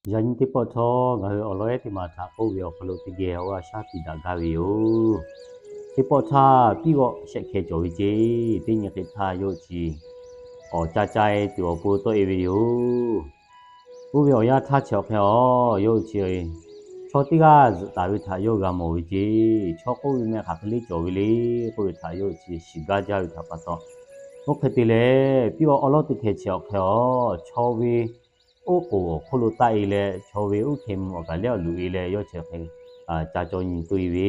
Yaꞈ nyi teˇ pawˆ htawˇ, ngaˬ hui awˬ lawn ehˉ teˇ maˬ htaꞈ k'oˆ ve awˬ hk'aw lo teˇ geh awˬ g'aˇ shaˉ piˇ daꞈ gaˇ ve yoˬ. Teˇ pawˆ htaˇ, piˉ g'awˆ shehˆ hkeh cawˬ ve ceˇ. Teˇ nyi hk'e htaˇ yawˇ hui chi awˬ ca ca-e tuˬ awˬ pon tawˆ-e ve yoˬ. Oˇ ve awˬ yanˇ htaˇ chi awˬ hk'e a, yawˇ hui chi chaw teˇ g'aˇ zuhꞈ taˍ ve htaꞈ yawˇ g'a mawˬ ve ceˇ. Chaw k'oˆ ve meh hk'aˬ hk'e le cawˬ ve le k'oˆ ve htaꞈ yawˇ hui chi shiˍ gaˇ jaˇ ve htaꞈ pa taw, oˇ hk'e te leh, piˉ g'awˆ awˉ lawˉ teˇ hkeh chi awˬ hk'e a, chaw ve oˉ k'oˍ awˬ hk'oˆ lo taˆ-e leh, chaw ve uˉ hkeh mvuh awˬ kaˬ liˉ awˬ luꞈ-e leh, yawˇ chi hk'e ca caw nyi toˇ-e ve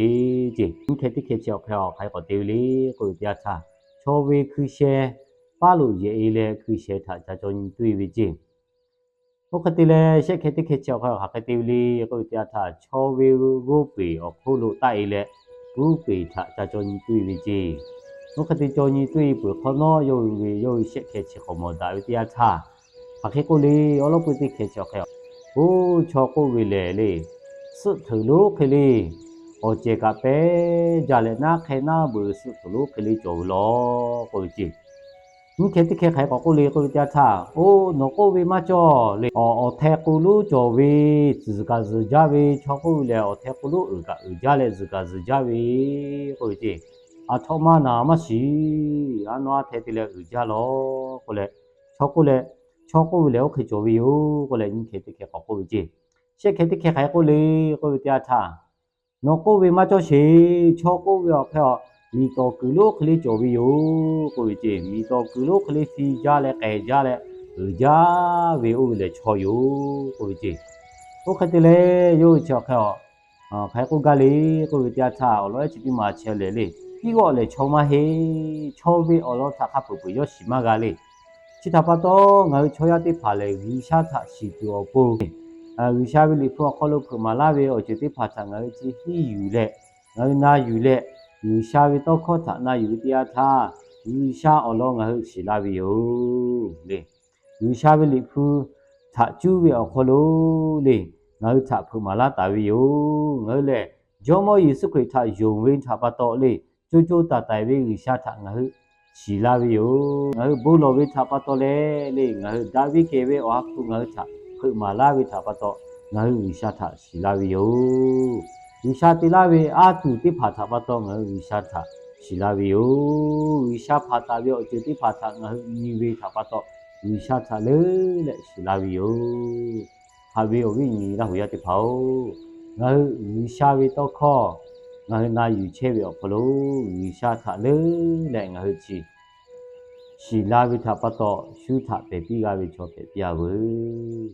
ceˇ. Nyiˇ hkeh teˇ hkeh chi awˬ hk'e a, hk'aˬ hk'e k'awꞈ te ve le k'oˆ ve teˇ yanˇ htaˇ, chaw ve hkui sheh paˉ lo yehˬ-e leh, hkui sheh htaꞈ ca caw nyi toˇ-e ve ceˇ. Oˇ hk'e te leh, shehˆ hkeh teˇ hkeh chi awˬ hk'e a, hk'aˬ hk'e te ve le k'oˆ ve teˇ yanˇ htaˇ, chaw ve g'oˇ peˬ awˬ hk'oˆ lo taˆ-e leh, g'oˇ peˬ htaꞈ ca caw nyi toˇ-e ve ceˇ. Oˇ hk'e te caw nyi toˇ-e peuˬ hk'awꞈ nawˉ, yawˇ hui ve yawˇ hui shehˆ hkeh chi hk'awꞈ mawˬ daꞈ ve teˇ yanˇ htaˇ, hk'aˬ hk'e k'oˆ le, awˉ lawˉ peuˇ teˇ hkeh chi awˬ hk'e a, oˇ chaw k'oˆ ve lehˬ le, suhˆ hteunˍ lonˉ hk'e le, awˬ cehˬ kaꞈ pehˉ jaˇ leh, naˉ hk'e naˉ beuꞈ suhˆ hteunˍ lonˉ hk'e le cawˬ ve law k'oˆ ve ceˇ. Nyiˇ hkeh teˇ hkeh hk'aˬ hk'e k'awꞈ k'oˆ le k'oˆ ve teˇ yanˇ htaˇ, oˇ nawˬ k'oˆ ve maˇ cawˬ le. Awˬ hteˇ k'o lonˉ cawˬ ve, zuhˬ kaꞈ zuhˬ jaˇ ve, chaw k'oˆ ve lehˬ, awˬ hteˇ k'o lonˉ uiˍ kaꞈ uiˍ jaˇ leh zuhˬ kaꞈ zuhˬ jaˇ ve k'oˆ ve ceˇ. Aˬ htoꞈ ma naˍ maˇ shiˍ. Aˉ nawˉ aˉ hteˇ te leh uiˍ jaˇ law k'oˆ leh, chaw k'oˆ leh, chaw k'oˆ ve lehˬ oˇ hk'e cawˬ ve yoˬ k'oˆ leh, nyiˇ hkeh teˇ hkeh k'awꞈ k'oˆ ve ceˇ. Shehˆ hkeh teˇ hkeh hk'aˬ hk'e k'oˆ le k'oˆ ve teˇ yanˇ htaˇ, nawˬ k'oˆ ve maˇ cawˬ sheˍ. Chaw k'oˆ ve awˬ hk'e a, miˬ tawˍ kuiˬ lonˉ hk'e le cawˬ ve yoˬ k'oˆ ve ceˇ. Miˬ tawˍ kuiˬ lonˉ hk'e le fi jaˇ leh k'ehˬ jaˇ leh uiˍ jaˇ ve oˇ ve lehˬ chaw yoˬ k'oˆ ve ceˇ. Oˇ hk'e te leh, yawˇ hui chi awˬ hk'e a, hk'aˬ hk'e k'oˆ gaˇ le k'oˆ ve teˇ yanˇ htaˇ, awˬ lawn ehˉ chi teˇ maˬ chehˇ leh le, piˉ g'awˆ lehˬ chaw maˇ heˆ. Chaw ve awˬ lawn htaꞈ hk'a peuˬ peuˬ yawˇ shiˍ maˇ g'a le. Chi htaꞈ pa taw, ngaˬ hui chaw yaˇ teˇ hpaˍ lehˬ, G'uiˬsha htaꞈ shiˍ tuˬ awˬ pon, G'uiˬsha ve Liꞈ hpu awˬ hk'aw lo hpeuꞈ maˍ laˇ ve awˬ ceuˬ teˇ hpaˍ htaꞈ ngaˬ hui chi henˇ yuˬ leh, ngaˬ hui na yuˬ leh, G'uiˬsha ve tawˇ hkawˇ htaꞈ na yuˬ ve teˇ yanˇ htaˇ, G'uiˬsha awˬ lawn ngaˬ hui shiˍ laˇ ve yoˬ le. G'uiˬsha ve Liꞈ hpu htaꞈ cuˇ ve awˬ hk'aw lo le, ngaˬ hui htaꞈ hpeuꞈ maˍ laˇ taˍ ve yoˬ. Ngaˬ hui lehˬ, Jawˇmawˇ Yeˍsuˆ Hkriꞈ htaꞈ yonˍ ve htaꞈ pa taw le, co co taiˍ taiˍ ve G'uiˬsha htaꞈ ngaˬ hui shiˍ laˇ ve yoˬ. Ngaˬ hui bon lawˬ ve htaꞈ pa taw leh le, ngaˬ hui daꞈ ve kehˬ ve Awˬ ha hpu ngaˬ hui htaꞈ hpeuꞈ maˍ laˇ ve htaꞈ pa taw, ngaˬ hui G'uiˬsha htaꞈ shiˍ laˇ ve yoˬ. G'uiˬsha te laˇ ve aˉ tuˬ teˇ hpaˍ htaꞈ pa taw ngaˬ hui G'uiˬsha htaꞈ shiˍ laˇ ve yoˬ. G'uiˬsha hpanˍ taˍ ve awˬ ceuˬ teˇ hpaˍ htaꞈ ngaˬ hui nyi ve htaꞈ pa taw, G'uiˬsha htaꞈ leuˉ leh shiˍ laˇ ve yoˬ. Haꞈ ve awˬ viˉ awˬ nyi Laˇ huˍ yaˇ teˇ hpaˍ-oˬ, ngaˬ hui G'uiˬsha ve tawˇ hkawˇ ngaˬ hui na yuˬ chehˇ ve awˬ hk'aw lo, G'uiˬsha htaꞈ leuˉ leh ngaˬ hui chi shiˍ la ve htaꞈ pa taw, shu htaꞈ pehˬ piˇ g'a ve chaw hpehꞈ piˇ-a veuˬ.